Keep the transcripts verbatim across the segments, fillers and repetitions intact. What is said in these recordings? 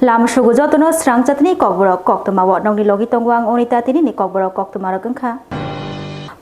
Lam sugu jotono srang chatini kokborok koktwma o nokni logi tongo ang Onita, tinini kokborok koktwma rok wngkha.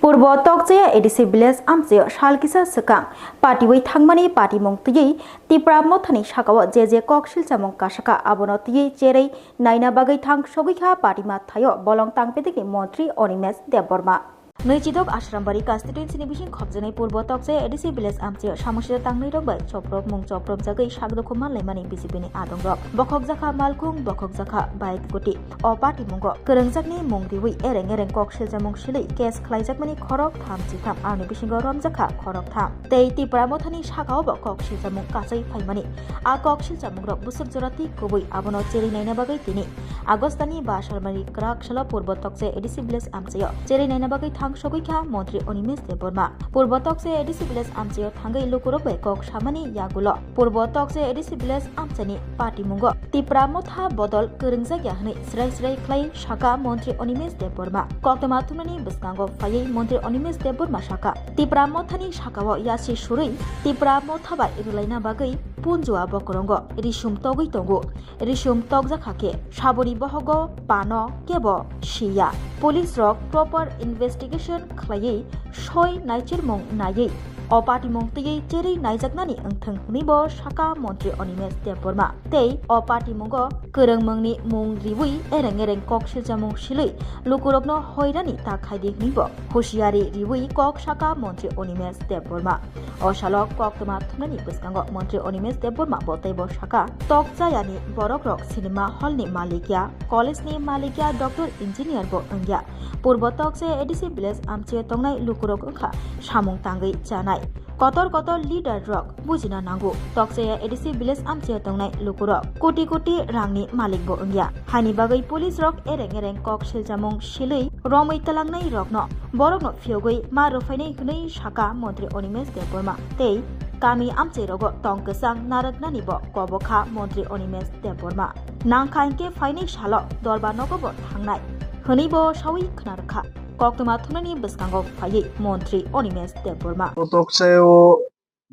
Purbo Tokchaya A D C village amchaio sal kisa swkang patiwi thangmani patimung twiwi Tipra mothani sakao je je kok silchamung kasaka abono twiwi cherwi naina bagwi thang sogwi kha patima thaio bolong tangpedikni montri Animesh Debbarma. Nwichidok Ashrambari constituency ni bising khopjaknai Purbo Tokchaya A D C village amchaio samosida tangnwi rok bai choprok mung chopropjagwi sakdukhu manlaimani B J P ni adongrok. Bokhokjakha malkhung, bokhokjakha bike scooty. O patimungo kwrwngjakni mung riwi ereng ereng kok siljamung silwi case khlaijakmani khorok tham chitham, aroni bisingo romjakha khorok tham. Tei Tipra mothani sakao bo kok siljamung kachai phaimani. A kok silchamungrok bwswk jora twi kubui, abono cherwi naina bagwi tini Agostani ba salmani kwrak salo Purbo Tokchaya A D C village amchaio cherwi naina bagwi thang sogwi kha montri Animesh Debbarma. Purbo Tokchaya A D C village amchaio thangwi lukurok bai kok samani yagulo Purbo Tokchaya A D C village amchaini patimungo Tipra motha bodol kwrwngjak ya hwnwi srai srai khlai saka montri Animesh Debbarma. Koktwma thumnani bwskango phaiwi montri Animesh Debbarma saka, Tipra mothani sakao yasi surwi Tipra motha bai rwlaina bagwi punjua bokorongo risum togwi tongo. Risum tokjak kha khe saboni bohogo pano kebo siya. Police rok proper investigation khlaiwi soi naichirmung naiwi o patimung twiwi cherwi naijaknani wngthwng hwnwi bo saka montri Animesh Debbarma. Tei o patimungo kwrwngmungni mung riwi ereng ereng kok siljamung silwi lukurokno hoirani ta khaidi hwnwi bo husiari riwi kok saka montri Animesh Debbarma. O salo koktwma thumnani bwskango montri Animesh Debbarma bo teibo saka, Tokchayani borokrok cinema hall ni malik ya, college ni malik ya, doctor, engineer bo wngya. Purbo Tokchaya A D C village amchaio tongnai lukurok wngkha samung tangwi chanai. Kotor kotor leader rok bujina nango. Tokchaya A D C village amchaio tongnai lukurok koti koti rangni malik bo wngya. Haini bagwi police rok ereng ereng kok siljamung silwi romwi twlangnai rokno, borokno phiyogwi ma rwphainai hwnwi saka montri Animesh Debbarma. Tei kami amchairogo tong kwchang narwknani bo kobo kha montri Animesh Debbarma. Nangkha hinkhe phainai salo dorba nogo bo thangnai hwnwi bo sawi khna rwkha. Koktwma thumnani bwskango phaiwi montri Animesh Debbarma. O Tokchayao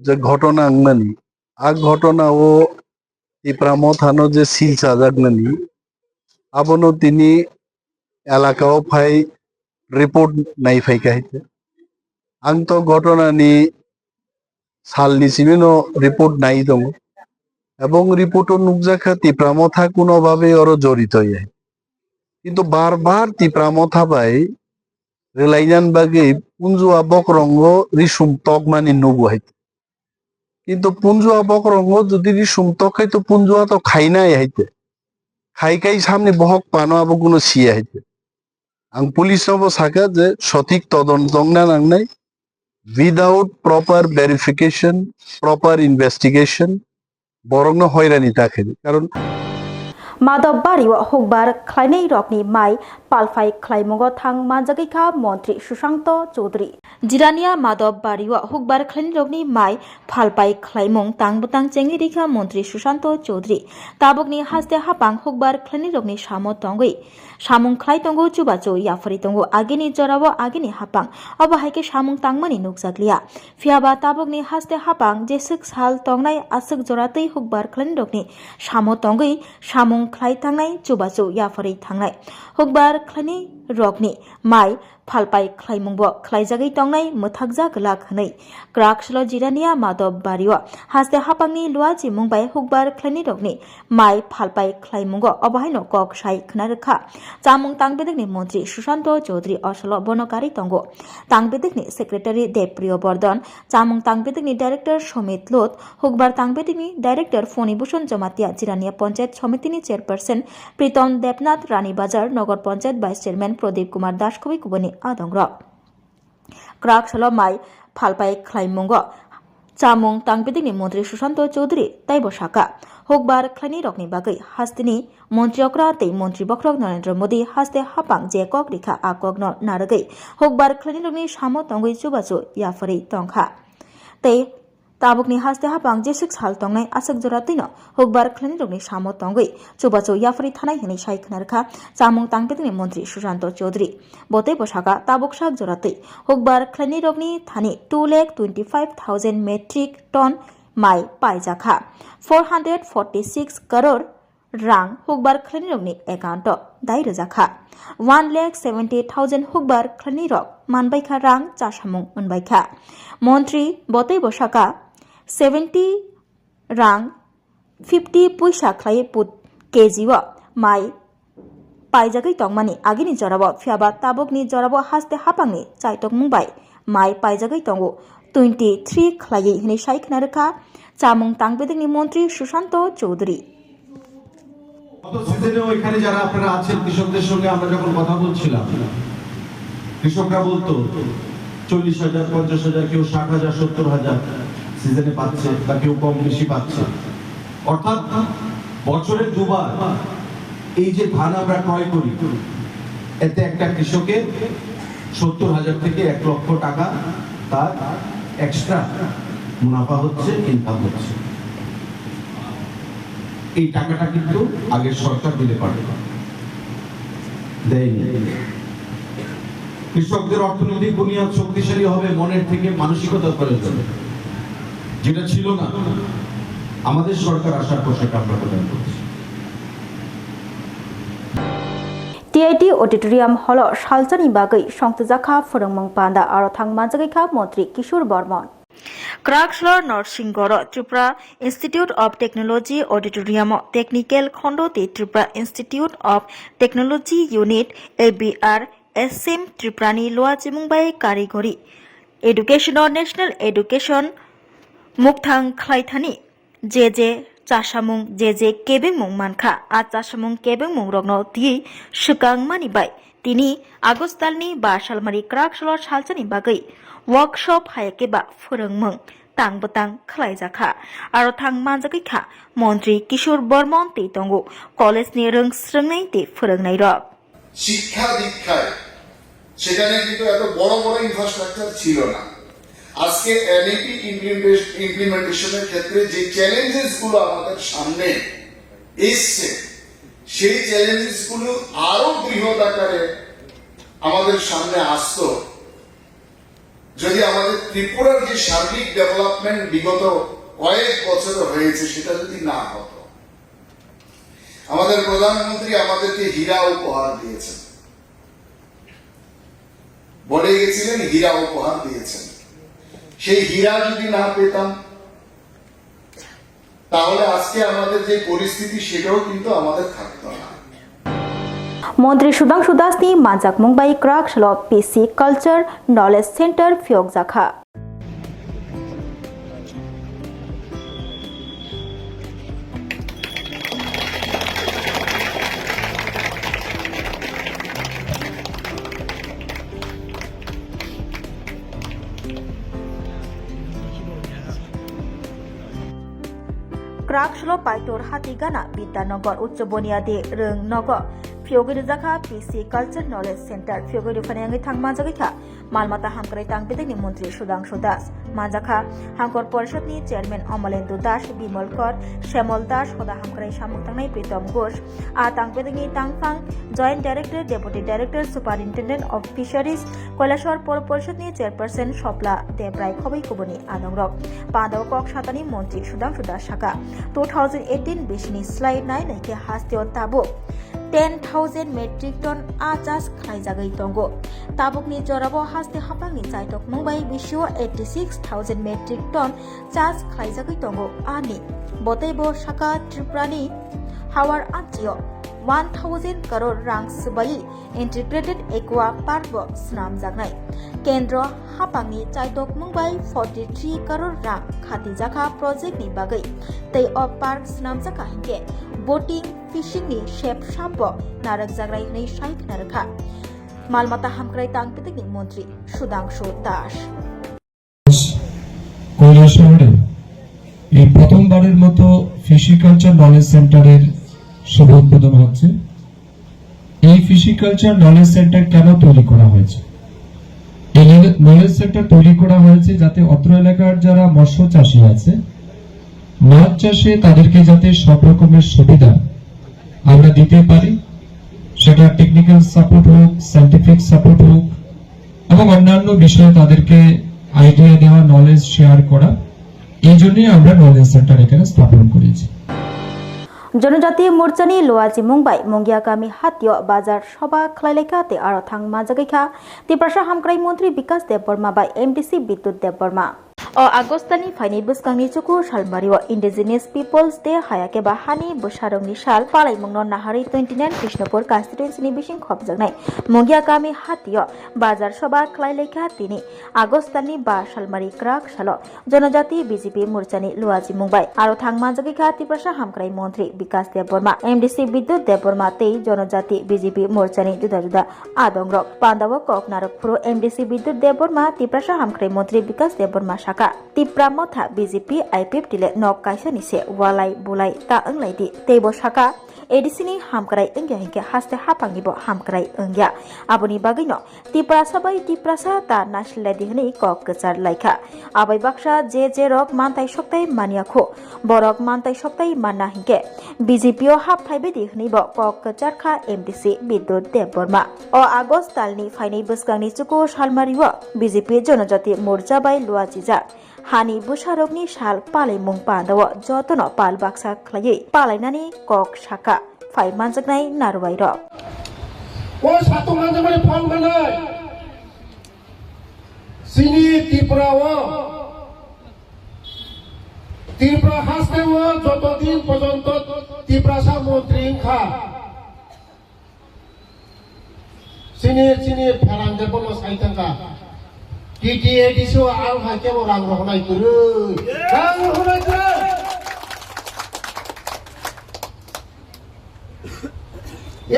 je ghotona wngnani, a ghotona o Tipra mothano je sil chajaknani, abono tini elakao phai report nai phaikha hai khe. Ang to ghotona ni sal ni simi no report nai tongo. Ebong report o nukjakha Tipra motha kuno babe oro jorito ya. Kintu bar bar Tipra motha bai rwlainan bagwi punjua bokrongo risum tokmani nugo hai. Kintu punjua bokrongo jodi risum tok khai to punjua to khainai hai te. Khai khai samni bohok pano abo kuno siya hai te. Ang police no bo saka je sothik todonto wngna nangnai, without proper verification, proper investigation, borokno hoirani ta khaidi. Karon Madhobbario hukbar khlainai rokni mai palphai khlaimungo thang manjagwi kha montri Sushanto Chowdhury. Jirania Madhobbario hukbar khlainai rokni mai phalpai khlaimung tang bwtang chengwi rikha montri Sushanto Chowdhury. Tabukni haste hapang hukbar khlainai rokni samo tongwi samung khlai tongo, chubachu yapharwi tongo. Agini jorao agini hapang obo hai khe samung tangmani nukjakliya. Phiyaba tabukni haste hapang jeswk sal tongnai aswk jora twi hukbar khlainai rokni samo tongwi samung khlai thangnai, chubachu yapharwi thangnai. Hukbar khlainai rokni mai phalpai khlaimungbo khlaijagwi tongnai mwthakjak glak hwnwi kwrak salo Jirania Madhobbario haste hapangni luachimung bai hukbar khlainai rokni mai phalpai khlaimungo obo haino kok sai khna rwkha chamung tangbedekni montri Sushanto Chowdhury, o salo bono karwi tongo tangbedekni secretary Depriyo Bordhan, chamung tangbedekni director Somit Lut, hukbar tangbedekni director Foni Bhushan Jamatia, Jirania Panchayat Somitini chairperson Pritom Debnath, Rani Bazar Nogor Panchayat vice chairman Pradip Kumar Das kubui kubuni adongrok. Kwrak salo mai phalpai khlaimungo chamung tangbedekni montri Sushanto Chowdhury taibo saka, hukbar khlainai rokni bagwi hasteni montri okra tei montri bokhorok Narendra Modi haste hapang je kok rikha, a kokno narwgwi hukbar khlainai rokni samo tongwi chubachu yapharwi tongkha. Tei tabukni haste hapang jeswk sal tongnai aswk jora twino hukbar khlainai rokni samo tongwi chubachu yapharwi thanai hwnwi sai khna rwkha chamung tangbedekni montri Sushanto Chowdhury. Bo teibo saka, tabuk sak jora twi hukbar khlainai rokni thani two lakh twenty five thousand metric ton mai paijakha, four hundred forty six crore rang hukbar khlainirokni account-o dai rwjakha. One lakh seventy thousand hukbar khlainirok manbaikha rang chasamung hwnbaikha. Montri boteibo saka, seventy rang fifty puisa khlai put K G o mai paijagwi tongmani agini jorao, phiyaba tabukni jorao haste hapangni chaitokmung bai mai paijagwi tongo twenty three khlaiwi hwnwi sai khna rwkha chamung tangbedekni montri Sushanto Chowdhury. গত সিজনেও এখানে যারা আপনারা আছেন, কৃষকদের সঙ্গে আমরা যখন কথা বলছিলাম, কৃষকরা বলতো চল্লিশ হাজার, পঞ্চাশ হাজার, কেউ ষাট হাজার, সত্তর হাজার সিজনে পাচ্ছে বা কেউ কম বেশি পাচ্ছে। অর্থাৎ বছরে দুবার এই যে ধান আমরা ক্রয় করি, এতে একটা কৃষকের সত্তর হাজার থেকে এক লক্ষ টাকা তার এক্সট্রা মুনাফা হচ্ছে, ইনকাম হচ্ছে। এই টাকাটা কিন্তু আগের সরকার দিতে পারে না, দেয়নি। কৃষকদের অর্থনৈতিক বুনিয়াদ শক্তিশালী হবে মনের থেকে মানসিকতার প্রয়োজন, যেটা ছিল না। আমাদের সরকার আসার পর সেটা আমরা প্রদান করছি। T I T auditorium hall-o salsani bagwi songtwjakha phwrwngmung panda, aro thang manjagwi kha Montri Kishore Bormon. Krakslo Norsing Goro Tripura Institute of Technology auditorium-o Technical Khondo tei Tripura Institute of Technology Unit, A B R S M Tripurani luachimung bai karigori education-o National Education mukthang khlaithani je je chasamung, je je kebengmung mankha, a chasamung kebengmungrokno twiwi swkangmani bai tini August talni ba salmari Krakslo salsani bagwi workshop hayakhe ba phwrwngmung tang bwtang khlaijakha. Aro thang manjagwi kha Montri Kishore Bormon tei tongo college-ni rwng srwngnai tei phwrwngnairok. শিক্ষা দীক্ষায় সেখানে কিন্তু এত বড় বড় ইনফ্রাস্ট্রাকচার ছিল না। আজকে এনইপি ইমপ্লিমেন্টেশনের ক্ষেত্রে যে চ্যালেঞ্জেস গুলো আমাদের সামনে এসছে, সেই চ্যালেঞ্জেস গুলো আরো বৃহৎ আকারে আমাদের সামনে আসতো, যদি আমাদের ত্রিপুরার যে সার্বিক ডেভেলপমেন্ট বিগত কয়েক বছর হয়েছে, সেটা যদি না হতো। আমাদের প্রধানমন্ত্রী আমাদেরকে হীরা উপহার দিয়েছেন, বলে গেছিলেন হীরা উপহার দিয়েছেন। সেই হীরা যদি না পেতাম, তাহলে আজকে আমাদের যে পরিস্থিতি, সেটাও কিন্তু আমাদের থাকতো না। Montri Sudhangshu Das-ni manjakmung bai Krakslo P C Culture Knowledge Center phiyokjakha. Krakslo Paitor Hatigana Bidyanagar Uccho Boniadi Rwng Nogo phiyogwi rwjakha P C Culture Knowledge Center phiyogwi rwphani wngwi thang manjagwi kha. Mal mata hamkrai tang bedekni montri Sudhangshu Das. Manjakha Hamkor Porishadni chairman Amalendu Das, Bimal Kor, Shyamol Das, hoda hamkrai samung tangnai Pritom Ghosh. A tang bedekni tangphang joint director, deputy director, superintendent of fisheries, Kailashahar Poro Porishadni chairperson Sopla Debrai khobwi kubuni adongrok. Pandao kok satani montri Sudhangshu Das saka, two thousand eighteen bisini slai nai nai khe hasteo tabuk ten thousand metric ton a chas khlaijagwi tongo. Tabukni jorao haste haphangni chaitokmung bai bisio eighty six thousand metric ton chas khlaijagwi tongo. Ani boteibo saka Tripurani hawar amchio one thousand crore rang swbaiwi Integrated Aqua Park bo swnamjaknai. Kendro hapangni chaitokmung bai forty three crore rang khatijakha project ni bagwi. Tei o park swnamjakha hinkhe boating, fishing ni sep sap bo narwkjaknai hwnwi sai khna rwkha. Mal mata hamkrai tang bedekni montri Sudhangshu Das. কৈলাসহরে এই প্রথমবারের মতো ফিশিকালচার নলেজ সেন্টারের শুভ উদ্বোধন হচ্ছে। এই ফিশিকালচার নলেজ সেন্টার কেন তৈরি করা হয়েছে? এই নলে-, নলেজ সেন্টার তৈরি করা হয়েছে যাতে অত্র এলাকার যারা মৎস্য চাষী আছে, মাছ চাষে তাদেরকে যাতে সব রকমের সুবিধা আমরা দিতে পারি, সেটা টেকনিক্যাল সাপোর্ট হোক, সায়েন্টিফিক সাপোর্ট হোক, এবং অন্যান্য বিষয়ে তাদেরকে আইডিয়া দেওয়া, নলেজ শেয়ার করা, এই জন্যই আমরা নলেজ সেন্টার এখানে স্থাপন করেছি। Janajati Morchani luachimung bai Mungia kami hatio bazar soba khlailaikha tei aro thang manjagwi kha Tiprasa Hamkrai Montri Bikas Debbarma bai M D C Bidyut Debbarma. O August talni phainai bwskangni chuku salmario Indigenous Peoples Day haya khe ba hani bwsarokni sal palaimungno naharwi twenty nine Krishnapur constituency ni bising khopjaknai Mungia kami hatio bazar soba khlailaikha tini August talni ba salmari kwrak salo. Janajati B J P Morchani luachimung bai aro thang manjagwi kha Tiprasa Hamkrai Montri Bikas Debbarma, M D C Bidyut Debbarma tei Janajati B J P Morchani juda juda adongrok. Pandao kok narwk phuru M D C Bidyut Debbarma, Tiprasa Hamkrai Montri Bikas Debbarma saka, Tipra Motha B J P I P F T le nok kaisani se walai bulai ta wnglai di. Tei bo saka, A D C ni hamkrai wngya hinkhe haste haphangni bo hamkrai wngya. Aboni bagwino Tiprasa bai Tiprasa ta nasilai di hwnwi kok kwchar laikha. Abai baksa je je rok mantai soktai manya kho, borok mantai soktai manna hinkhe B J P o hap phaibai di hwnwi bo kok kwchar kha M D C Bidyut Debbarma. O August talni phainai bwskangni chuku salmario B J P Janajati Morcha bai luachijak hani bwsarokni sal palaimung pandao jotono pal baksa khlaiwi palainani kok saka phai manjaknai narwai rok. O satung manjakmani phal manai. Chini Tripura o, Tripura haste o joto din porjonto Tiprasa montri wngkha. Chini, chini pherang de bono sai thangkha. T T A D C o ang hai kebo rang rohonai kwrwi. Rang rohonai kwrwi.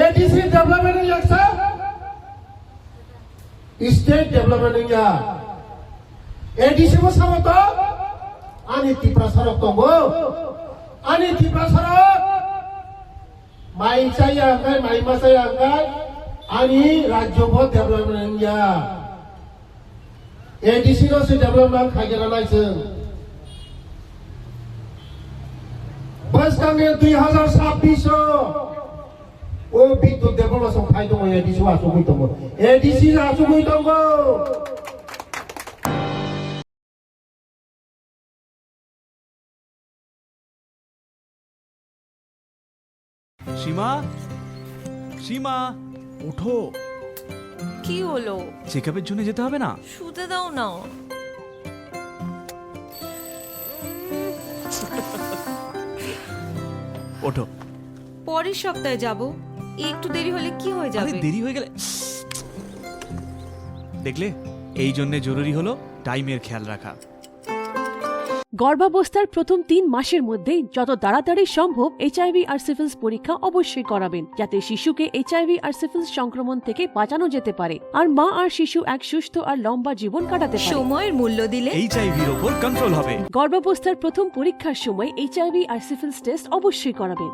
A D C development wngya kisa? State development wngya. A D C bo samo to? Ani Tiprasa rok tongo. Ani Tiprasa rok mai chaya hwnkhe, mai ma chaya hwnkhe ani rajyo bo development wngya. A D C no se development khaigena nai chwng. Bwskangni dui hazar sabbish o, o Bidyut Debbarma song phai tongo, A D C o achugwi tongo. A D C achugwi tongo. সীমা, সীমা, ওঠো। কি হলো? চেকআপের জন্য যেতে হবে না? শুতে দাও না। ওঠো। পরের সপ্তাহে যাব। একটু দেরি হলে কি হয়ে আরে, যাবে? দেরি হয়ে গেলে দেখলে, এই জন্যে জরুরি হলো টাইমের খেয়াল রাখা। গর্ভাবস্থার প্রথম তিন মাসের মধ্যেই যত তাড়াতাড়ি সম্ভব এইচআইভি আর সিফিলিস পরীক্ষা অবশ্যই করাবেন, যাতে শিশুকে এইচআইভি আর সিফিলিস সংক্রমণ থেকে বাঁচানো যেতে পারে আর মা আর শিশু এক সুস্থ আর লম্বা জীবন কাটাতে পারে। সময়ের মূল্য দিলে এইচআইভির ওপর কন্ট্রোল হবে। গর্ভাবস্থার প্রথম পরীক্ষার সময় এইচআইভি আর সিফিলিস টেস্ট অবশ্যই করাবেন।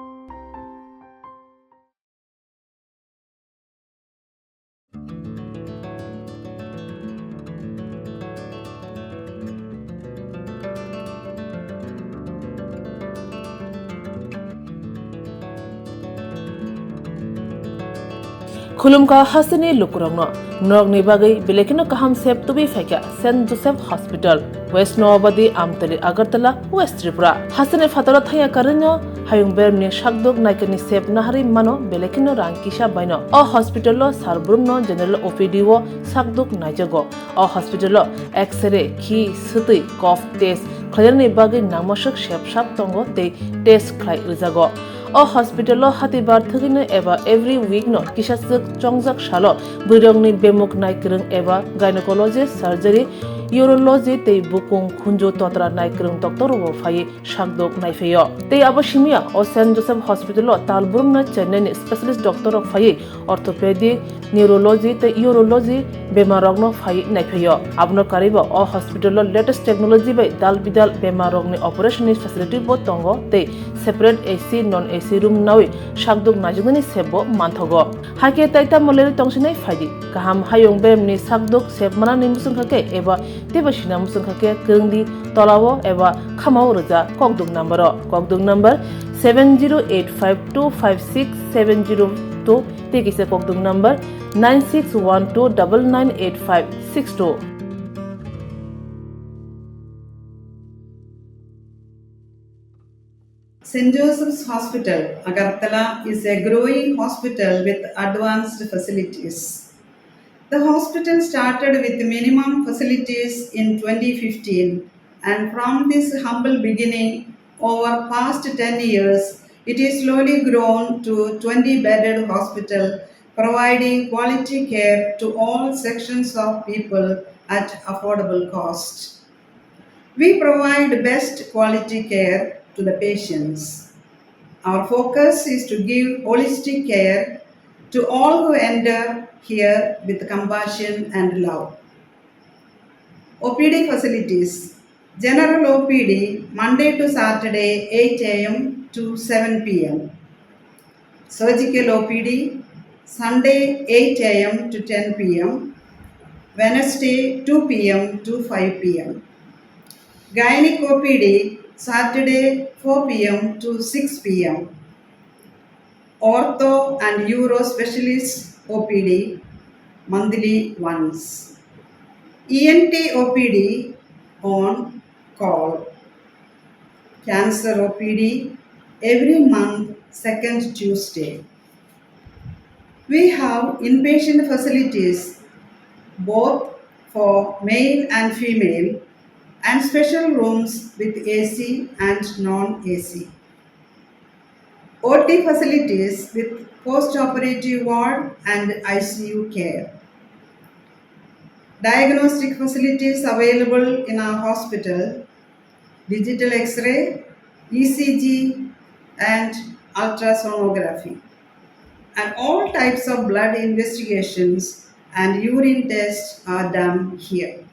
Khulumkha hasteni lukurokno, norokni bagwi belai kheno kaham sep tubui phaikha Saint Joseph Hospital, West Noabadi, Amtali, Agartala, West Tripura. Hasteni phataro thangya karwino hayung bermni sakduk naikani sep naharwi mano belai kheno rang kisa baino. O hospital o sal brumno general O P D o sakduk naijago. O hospital o X-ray, khi, swtwi, cough test khlainani bagwi nangmaswk sep sap tongo tei test khlai rwjago. O hospital o hatibar thwgwino eba every week no kisaswk chongjak salo bwrwirokni bemuk naikwrwng eba gynecology, surgery, urology tei bukung khunju totra naikwrwng doctor rok bo phaiwi sakdok naiphaio. Tei abo simiya o Saint Joseph Hospital o tal brumno Chennai ni specialist doctor rok phaiwi orthopedic, neurology tei urology bemar rokno phaiwi naiphaio. Abono karwibo o hospital o latest technology bai dal bidal bemar rokni operation ni facility bo tongo tei separate A C, non A C room nawi sakdok naijaknani sep bo manthogo. Hakhe tai tamo lerwi tongsinai phaidi. Kaham hayung beremni sakdok sep manani mwswngkha khe eba teibo sina mwswngkha khe kwrwngdi tolao eba khamao rwja kokduk number o. Kokduk number seven zero eight five two five six seven zero two tei kisa kokduk number nine six one two double nine eight five six two. Saint Joseph's Hospital, Agartala is a growing hospital with advanced facilities. The hospital started with minimum facilities in twenty fifteen, and from this humble beginning, over past ten years, it is slowly grown to twenty bedded hospital, providing quality care to all sections of people at affordable cost. We provide best quality care to the patients. Our focus is to give holistic care to all who enter here with compassion and love. O P D facilities. General O P D, Monday to Saturday, eight a m to seven p m. Surgical O P D, Sunday, eight a m to ten p m, Wednesday, two p m to five p m. Gynec O P D, Saturday, four p m to six p m. Ortho and Uro Specialist O P D, monthly once. E N T O P D on call. Cancer O P D every month, second Tuesday. We have inpatient facilities both for male and female and special rooms with A C and non-A C. O T facilities with post-operative ward and I C U care. Diagnostic facilities available in our hospital, digital X-ray, E C G, and ultrasonography. And all types of blood investigations and urine tests are done here.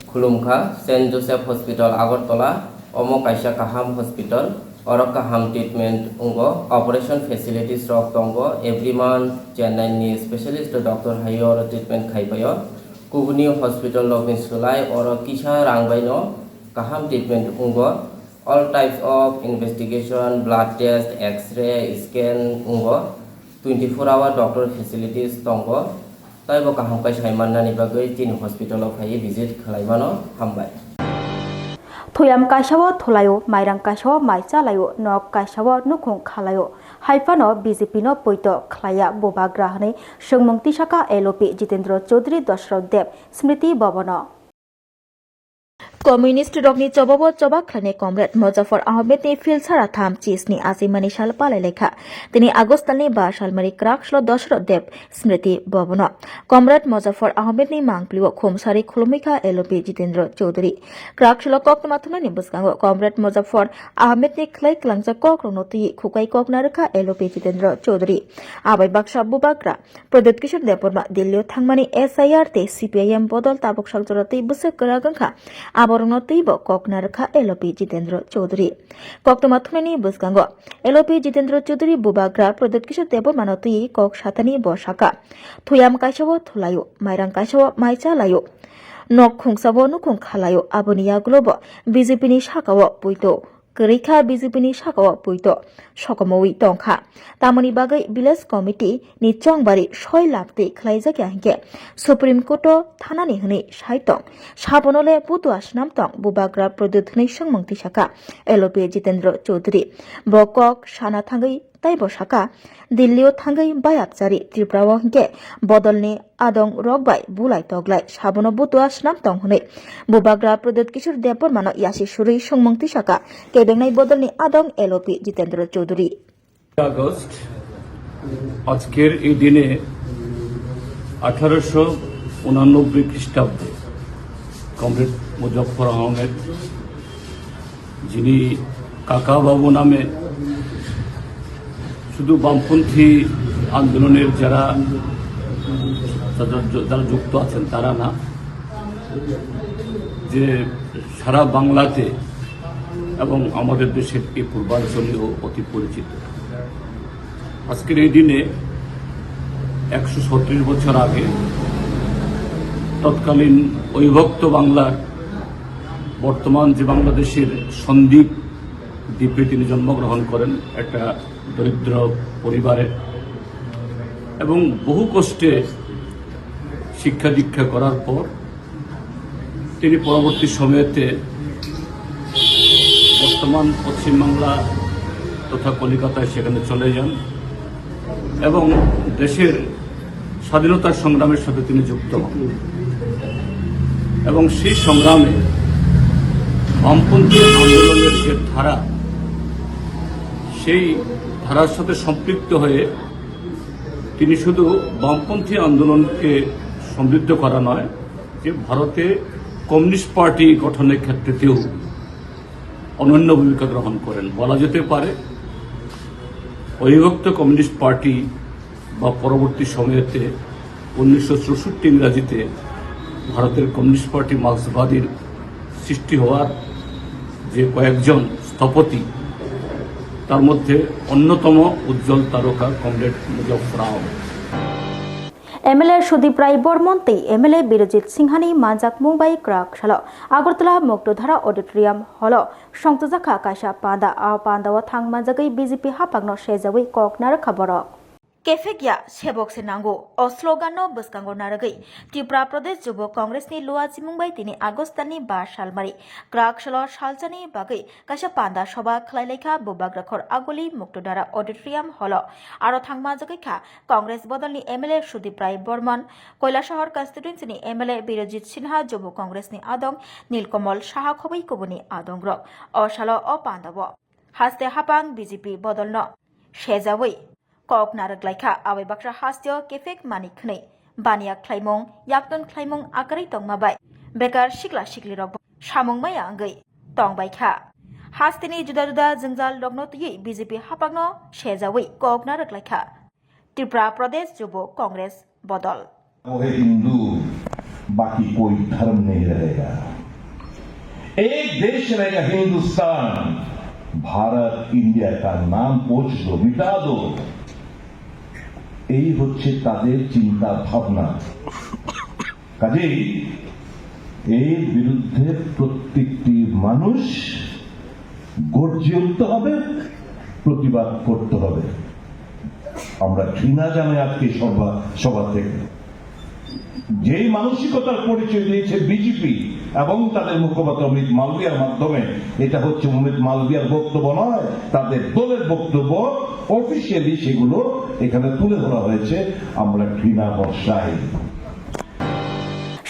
Khulumkha, Saint Joseph Hospital, Agartala, omo kaisa kaham hospital, oro kaham treatment wngo, operation facilities rok tongo, every month Chennai ni specialist doctor hai oro treatment khai paio, kubuni hospital rok ni swlai oro kisa rang bai no kaham treatment wngo, all types of investigation, blood test, X-ray, scan wngo, twenty four hour doctor facilities tongo. Taibo kaham khe sai mannani bagwi chini hospital-o phaiwi visit khlai mano. Hambai. Thuyam kaisa-o thulaio, mairang kaisa-o mai chalaio, nok kaisa-o nukhung khalaio. Hai phano B J P no poito khlaiya bubagra hwnwi swngmung tisaka L O P Jitendra Chaudhary Dosrot Deb Smriti Bhavan-o. Communist rokni chobabo choba khlainai Comrade Mozaffar Ahmed ni Philsara tham chisni achimani sal palai laikha. Tini August talni ba salmari kwrak slo Dosrot Deb Smriti Bhavan-o Comrade Mozaffar Ahmed ni mangpilio khumsari khulumikha L O P Jitendra Chaudhary. Kwrak slo koktwma thumnani bwskango Comrade Mozaffar Ahmed ni khlai kwlangjak kokrokno twi khukai kokna rwkha L O P Jitendra Chaudhary. Abai baksa bubagra Pradyut Kishore Debbarma Delhi-o thangmani S I R tei C P I M bodol tabuk sakjora tei bwswk kwrak wngkha, aborokno twibo kok narwkha L O P Jitendra Chaudhary. Koktwma thumnaini bwskango L O P Jitendra Chaudhary bubagra Pradyut Kishore Debbarmano twiwi kok sathani bo sakha, thuyam kaisa-o thulaio, mairang kaisa-o mai chalaio, nok khungsa-o nukhung khalaio, aboni yagulo bo B J P ni saka-o poito. Kwrwi kha B J P ni saka-o poito sokomoui tong kha. Tamoni bagwi Village Committee ni chongbari soi laptwi khlaijak ya hinkhe Supreme Court o thanani hwnwi sai tong. Sabono le butua swnam tong bubagra Pradyut hwnwi swngmung tisa kha L O P Jitendra Chaudhary. Bo kok sana thangwi taibo sakha, Delhi o thangwi bayapchari Tripura o hinkhe bodolni adong rok bai bulai toglai sabono butua swnam tong hwnwi bubagra Pradyut Kishore Debbarmano yasi surwi swngmung tisaka kebengnai bodolni adong L O P Jitendra Chaudhary. August, আজকের এই দিনে আঠারোশো উনানব্বই খ্রিস্টাব্দে কমরেড মুজফর আহমেদ, যিনি কাকা বাবু নামে শুধু বামপন্থী আন্দোলনের যারা যারা যুক্ত আছেন তারা না, যে সারা বাংলাতে এবং আমাদের দেশের এই পূর্বাঞ্চলেও অতি পরিচিত। আজকের এই দিনে একশো ছত্রিশ বছর আগে তৎকালীন অবিভক্ত বাংলার, বর্তমান যে বাংলাদেশের সন্দ্বীপ দ্বীপে তিনি জন্মগ্রহণ করেন একটা দরিদ্র পরিবারে, এবং বহু কষ্টে শিক্ষা দীক্ষা করার পর তিনি পরবর্তী সময়তে বর্তমান পশ্চিমবাংলা তথা কলিকাতায় সেখানে চলে যান এবং দেশের স্বাধীনতার সংগ্রামের সাথে তিনি যুক্ত হন এবং সেই সংগ্রামে বামপন্থী আন্দোলনের যে ধারা, সেই ধারার সাথে সম্পৃক্ত হয়ে তিনি শুধু বামপন্থী আন্দোলনকে সমৃদ্ধ করা নয়, যে ভারতে কমিউনিস্ট পার্টি গঠনের ক্ষেত্রেতেও অনন্য ভূমিকা গ্রহণ করেন। বলা যেতে পারে, অবিভক্ত কমিউনিস্ট পার্টি বা পরবর্তী সময়তে উনিশশো চৌষট্টি ইংরাজিতে ভারতের কমিউনিস্ট পার্টি মার্ক্সবাদীর সৃষ্টি হওয়ার যে কয়েকজন স্থপতি, তার মধ্যে অন্যতম উজ্জ্বল তারকা comrade Muzaffar Ahmad. M L A Sudip Rai Bormon tei M L A Birojit Singhani manjakmung bai kwrak salo Agartala Muktodhara Auditorium Hall o songchajak kha kaisa panda. A panda o thang manjagwi B J P haphangno sejawi kok narwkha borok. Kephek ya, sebok se nango. O slogan no bwskango narwgwi Tripura Pradesh Jubo Congress ni luachimung bai tini August ni ba salmari kwrak salo salchani bagwi kaisa panda soba khlai laikha Bubagrakhor Aguli Muktodhara Auditorium Hall o. Aro thang manjagwi kha Congress bodolni M L A Sudip Rai Bormon, Koilasahar constituency ni M L A Birojit Sinha, Jubo Congress ni adong Nilkamal Saha khobwi kubuni adongrok. O salo o panda o haste haphang B J P bodolno sejawi kok narwk laikha. Abai baksa hasteo kephek mani khwnwi baniya khlaimung, yakton khlaimung akwrwi tongma bai bekar sikla siklirok bo samung maya wngwi tongbaikha. Hasteni juda juda jwngjal rokno twiwi B J P haphangno sejawi kok narwk laikha Tripura Pradesh Jubo Congress bodol. वो है हिंदू, बाकी कोई धर्म नहीं रहेगा। एक देश रहेगा हिंदुस्तान, भारत इंडिया का नाम पोंछ दो, मिटा दो। এই হচ্ছে তাদের চিন্তা ভাবনা। কাজেই এর বিরুদ্ধে প্রত্যেকটি মানুষ গর্জে উঠতে হবে, প্রতিবাদ করতে হবে। আমরা ঘৃণা জানাই আজকে সভা সভা থেকে। যেই মানসিকতার পরিচয় দিয়েছে বিজেপি এবং তাদের মুখপাত্র অমিত মালভিয়ার মাধ্যমে, এটা হচ্ছে অমিত মালভিয়ার বক্তব্য নয়, তাদের দলের বক্তব্য। অফিসিয়ালি সেগুলো এখানে তুলে ধরা হয়েছে। আমরা ঘৃণা বর্ষাই।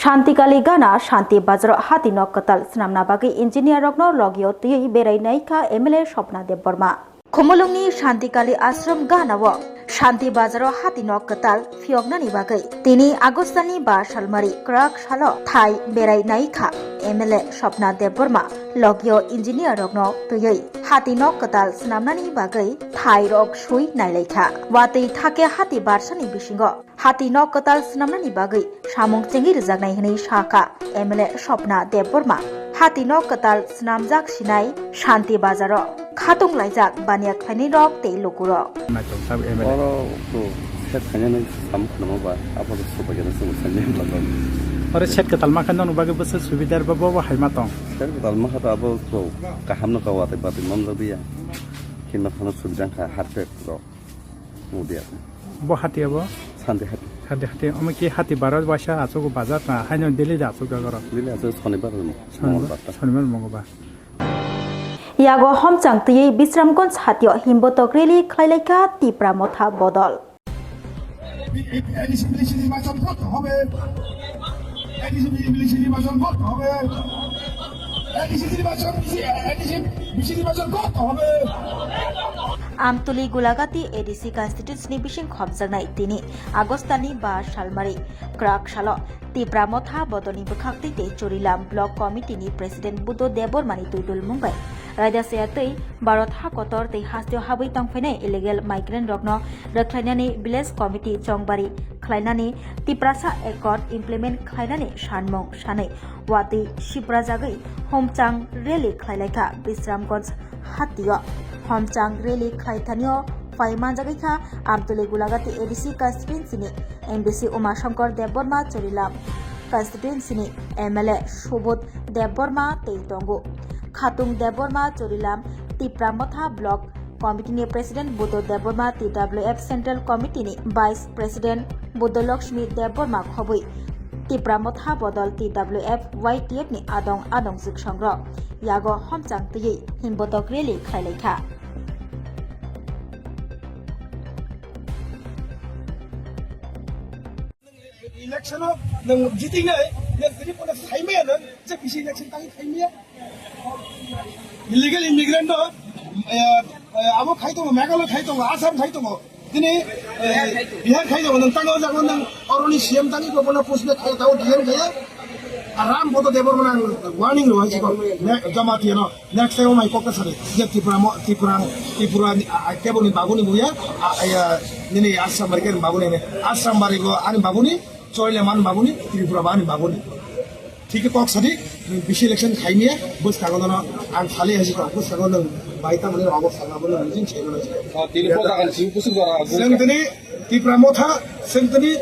Shantikali gana Shanti Bazar hati nok kwtal swnamna bagwi engineer rokno logio twiwi berai naikha M L A Swapna Debbarma. Khumulwngni Shantikali Ashram ganao Shanti Bazaro hati nok kwtal phiyoknani bagwi tini August ni ba salmari kwrak salo thai berai naikha M L A Swapna Debbarma logio engineer rokno twiwi hati nok kwtal swnamnani bagwi thai rok sui nailaikha. Watwi thake hati barsani bisingo hati nok kwtal swnamnani bagwi samung chengwi rwjaknai hwnwi sakha M L A Swapna Debbarma. Hati nok kwtal swnamjak sinai Shanti Bazaro khatung laijak baniya khlainai rok tei lukurok. Naitong sab M L A. Oro to set khainani samung khwnamo ba, abo to sobaikhe no chwng sanya bagwi. Oro set kwtal ma khe nokni bagwi bwswk subidar ba, bo bo hai ma tong. Set kwtal ma khe to abo to kaham no ka watwi batwi mamjak diya. Khe no phano subida wngkha harpet rok. Mudia. Bo hati abo? Sandi hati. Sandi hati. Omo ki hati baro waisa achuk bazar na haino daily da achuk da goro? Daily achuk Sonibar no. Sonibar, Mongolbar ta. Sonibar Mongolbar. Yago homchang twiwi Bisramganj hatio himbotok rally khlailaikha Tipra Motha bodol. ADC BDC নির্বাচন করতে হবে। ADC BDC নির্বাচন করতে হবে। এডিসি নির্বাচন, ADC BDC নির্বাচন করতে হবে। Amtuli Gulagati A D C constituency ni bising khopjaknai tini August ni ba salmari kwrak salo Tipra Motha bodolni bwkhaktwi tei Churilam Block Committee ni President Buddho Debbarma ni twidulmung bai raida chaya twi Bharat ha kotor tei hasteo habwi tongphainai illegal migrant rokno rwkhlainani Village Committee chongbari khlainani Tiprasa Accord implement khlainani sanmung sanwi watwi siprajagwi homchang rally khlailaikha Bisramganj hatio. Homchang rally khlaithanio phai manjagwi kha Amtuli Gulagati A D C constituency ni M D C Uma Shankar Debbarma, Churilam constituency ni M L A Subodh Debbarma tei tongo. Khatung Debbarma, Churilam Tipra Motha Block Committee ni President Buddho Debbarma, T W F Central Committee ni Vice President Buddho Lakshmi Debbarma khobwi Tipra Motha bodol T W F Y T F ni adong adong jwksongrok yago homchang twiwi himbotok rally khlailaikha. Election o nwng jitingnai, nwng tini pono saimaya nwng je bisi election tangwi saimaya. Illegal immigrant no, eh, eh, abo khai tongo, Meghalaya khai tongo, Assam khai tongo. Tini, eh, Bihar khai tongo, nwng tango jago nwng oroni C M tangwi ko bono push back khai tao D M khai. Aram boto Debbarma nang warning lo hai chiko. Ne, Jamatia no. Next time o mai kok ta sari. Je Tripura mo, Tripura, Tripura ni, a, a, kebo ni babu ni buya, a, a, ya, nini Assam bari ke babu ni ne. Assam bari go ani babu ni, Choile man babu ni, Tripura ba ani babu ni. Thik kok sadi, bisi election khai niya, bus kago no, ang khali hasi kok, bus kago no, bai ta mane obo sanga bo no, jin chego no. Oh, tini po kagan si, pusu gora, Sengtini, Tipra Motha, Sengtini,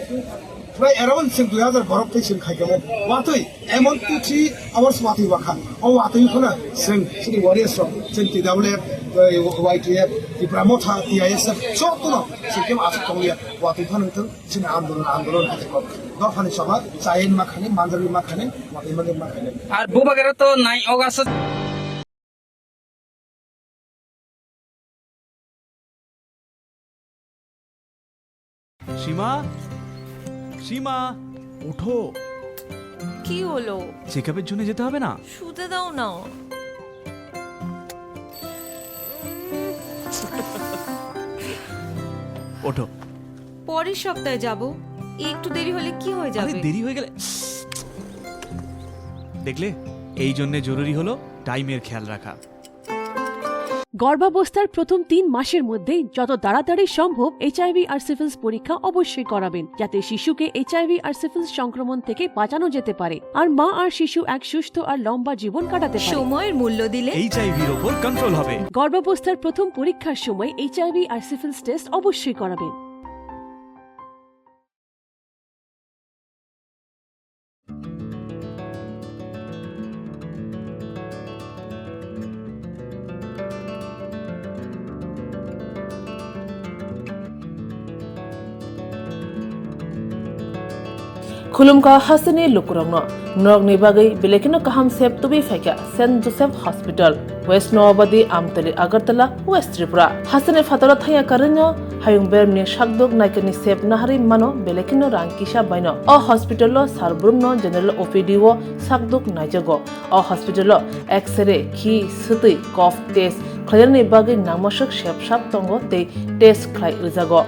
Prai around sing dui hazar borok tei sing khaikamo. Watwi, emon two three hours watwi wakha. O watwi khona sing, sini warriors rok, sing T W F, eh, Y T F, Tipra Motha, T I S F, jotono sing kemo aswk tongliya. Watwi phano wngthang, sini andolon, andolon haikhe kok. Dophani soba, chain makhani, mandrali makhani, watwi mani makhani. Ar bubagera to nine August. সীমা, সীমা, ওঠো। কি হলো? চেকআপের জন্য যেতে হবে না? শুতে দাও না। ওঠো। পরের সপ্তাহে যাব। একটু দেরি হলে কি হয়ে আরে, যাবে? দেরি হয়ে গেলে, দেখলে, এই জন্য জরুরি হলো টাইমের খেয়াল রাখা। গর্ভাবস্থার প্রথম তিন মাসের মধ্যেই যত তাড়াতাড়ি সম্ভব এইচআইভি আর সিফিলিস পরীক্ষা অবশ্যই করাবেন, যাতে শিশুকে এইচআইভি আর সিফিলিস সংক্রমণ থেকে বাঁচানো যেতে পারে আর মা আর শিশু এক সুস্থ আর লম্বা জীবন কাটাতে পারে। সময়ের মূল্য দিলে এইচআইভির ওপর কন্ট্রোল হবে। গর্ভাবস্থার প্রথম পরীক্ষার সময় এইচআইভি আর সিফিলিস টেস্ট অবশ্যই করাবেন। Khulumkha hasteni lukurokno, norokni bagwi belai kheno kaham sep tubui phaikha Saint Joseph Hospital, West Noabadi, Amtali, Agartala, West Tripura. Hasteni phataro thangya karwino hayung beremni sakduk naikani sep naharwi mano belai kheno rang kisa baino. O hospital-o sal brumno general O P D-o sakduk naijago. O hospital-o X-ray, khi, swtwi, cough test khlainani bagwi nangmaswk sep sap tongo tei test khlai rwjago.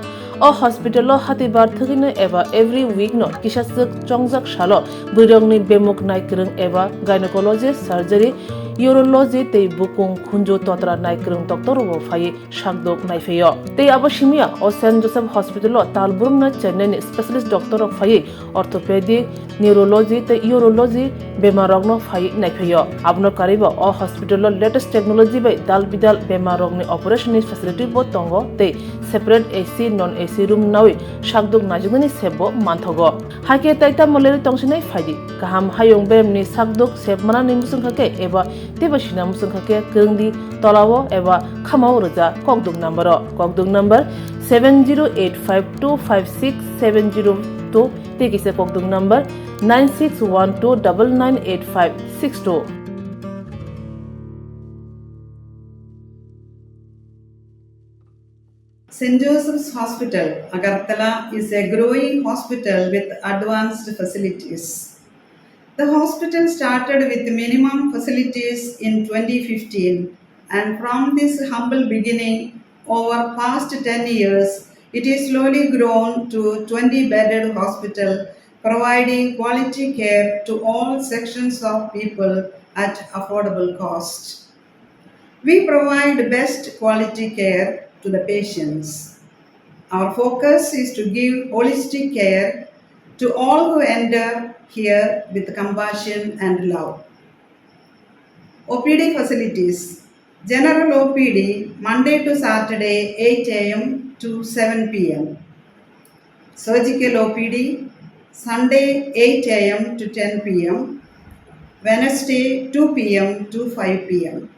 O hospital-o hatibar thwgwino eba every week-no kisaswk chongjak salo bwrwirokni bemuk naikwrwng eba gynecologist, surgery, urology tei bukung khunju totra naikwrwng doctor-rokbo phaiwi sakduk naiphaio. Tei abo simiya o Saint Joseph Hospital-o tal brumno chennaini specialist doctor-rok phaiwi orthopedic, neurology tei urology bemarrokno phaiwi naiphaio. Abono karwibo o hospital-o latest technology bai dal bidal bemarrokni operation-ni facility-bo tongo tei separate A C, non A C room nawi sakduk naijaknani sepbo manthogo. Hakhe tai tamo lerwi tongsinai phaidi. Kaham hayung beremni sakduk sep manani mwswngkha khe eba teibo sina mwswngkha khe kwrwngdi tolao eba khamao rwja kokduk number-o. Kokduk number seven zero eight five two five six seven zero two tei kisa kokduk number nine six one two double nine eight five six two. Saint Joseph's Hospital, Agartala is a growing hospital with advanced facilities. The hospital started with minimum facilities in twenty fifteen, and from this humble beginning, over past ten years, it is slowly grown to twenty bedded hospital, providing quality care to all sections of people at affordable cost. We provide best quality care to the patients. Our focus is to give holistic care to all who enter here with compassion and love. O P D facilities. General O P D, Monday to Saturday, eight A M to seven P M. Surgical O P D, Sunday, eight A M to ten P M, Wednesday, two P M to five P M.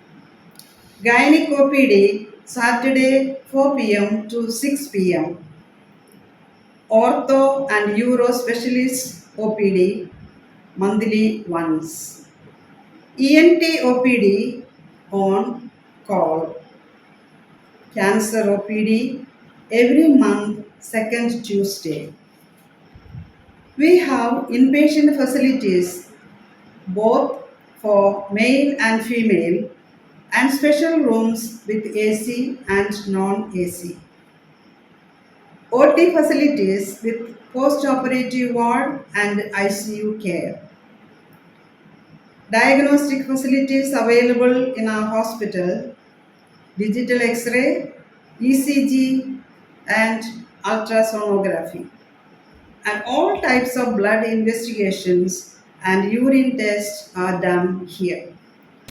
Gynec O P D, Saturday, four P M to six P M. Ortho and Uro Specialist O P D, monthly once. E N T O P D on call. Cancer O P D every month, second Tuesday. We have inpatient facilities both for male and female and special rooms with A C and non-A C. O T facilities with post-operative ward and I C U care. Diagnostic facilities available in our hospital, digital X-ray, E C G and ultrasonography. And all types of blood investigations and urine tests are done here.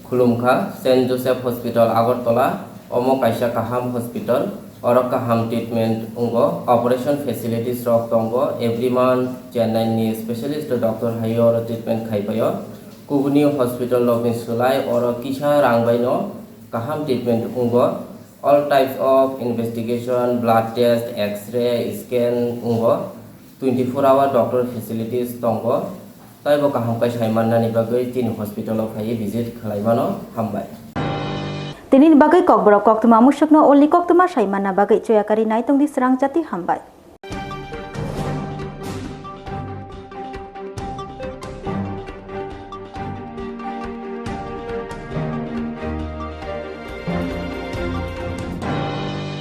Khulumkha, Saint Joseph Hospital Agartala, omo kaisa kaham hospital, oro kaham treatment wngo, operation facilities rok tongo, every month Chennai ni specialist doctor hai oro treatment khaipaio, kubuni hospital rok ni sulai oro kisa rang bai no kaham treatment wngo, all types of investigation, blood test, X-ray, scan wngo, twenty four hour doctor facilities tongo, taibo kaham khe sai mannani bagwi chini hospital o phaiwi visit khlai mano, hambai. Tinini bagwi kokborok koktwma musukno ulni koktwma sai manna bagwi chuya kari nai tongdi srang jati, hambai.